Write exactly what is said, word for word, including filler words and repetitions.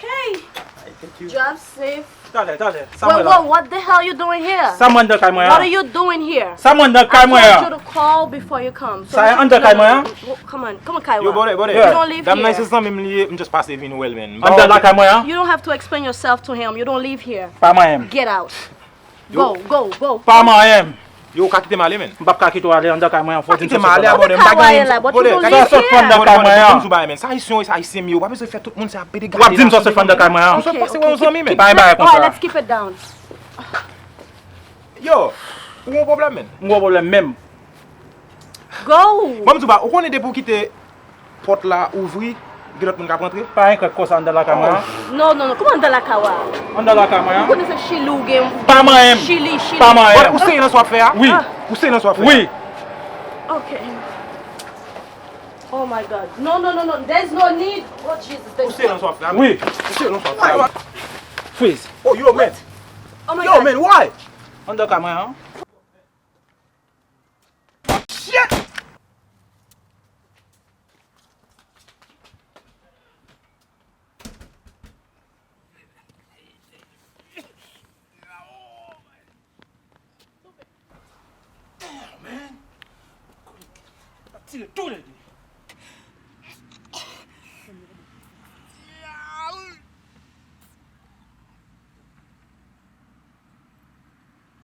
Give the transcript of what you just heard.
Okay. Thank you. Drive safe. Talè, talè. Sa Well, mwen la. Well, what the hell you doing here? Sa mwen anndan kay mwen What are an. You doing here? Sa mwen anndan I kay mwen told an. You to call before you come. So Sa you- anndan kay no, mwen no, an. no, Come on, come on, Kaiwa. Yo, bode, bode. You don't live Dam nan here. Se zanmi m li ye, m just pase vin wè l, man. Anndan lakay mwen an. You don't have to explain yourself to him. You don't live here. Pa mwen menm. Get out. Go, go, go. Pa mwen menm. Yo, ou ka kite m ale, man. M p ap ka kite w ale anndan kay mwen an. Fò w di m Kite sa m ale, sòt bode. M Kaway pa gen la, moun, but bode. you don't Kay live Sa sòt fò anndan here. kay mwen an. Sa se yon Ayisyen, yo pa bezwen fè tout moun se ap pede What? W ap di m sa sòt fò anndan kay mwen an. Sòt pase wè yon zanmi, man. Pa yon bagay All right, konsa. Let's keep it down. Yo, ou gen yon pwoblèm, man. M gwo pwoblèm menm. Go. Mwen m di w ba, ou konnen depi w kite pòt la ouvri, gen lòt moun k ap rantre. Pa yon krèk konsa anndan lakay mwen an. No, no, no. Come on, Dalakawa. Anndan lakay mwen Ou an. Konnen se Chili ou gen. Pa mwen menm. Chili, Chili. Pa mwen Bode, menm. ou serye nan sa w ap fè a? Wi. Ou serye nan sa w ap fè a? Wi. Okay. Oh my God. No, no, no, no. There's no need. Oh Jesus. Ou serye nan sa w ap fè a? Wi. Ou serye nan sa w ap fè a? Freeze. Oh, yo, man. Oh my Yo, God. Man, why? Anndan kay mwen an. Shit! Damn, man. Ap tire tou lè de.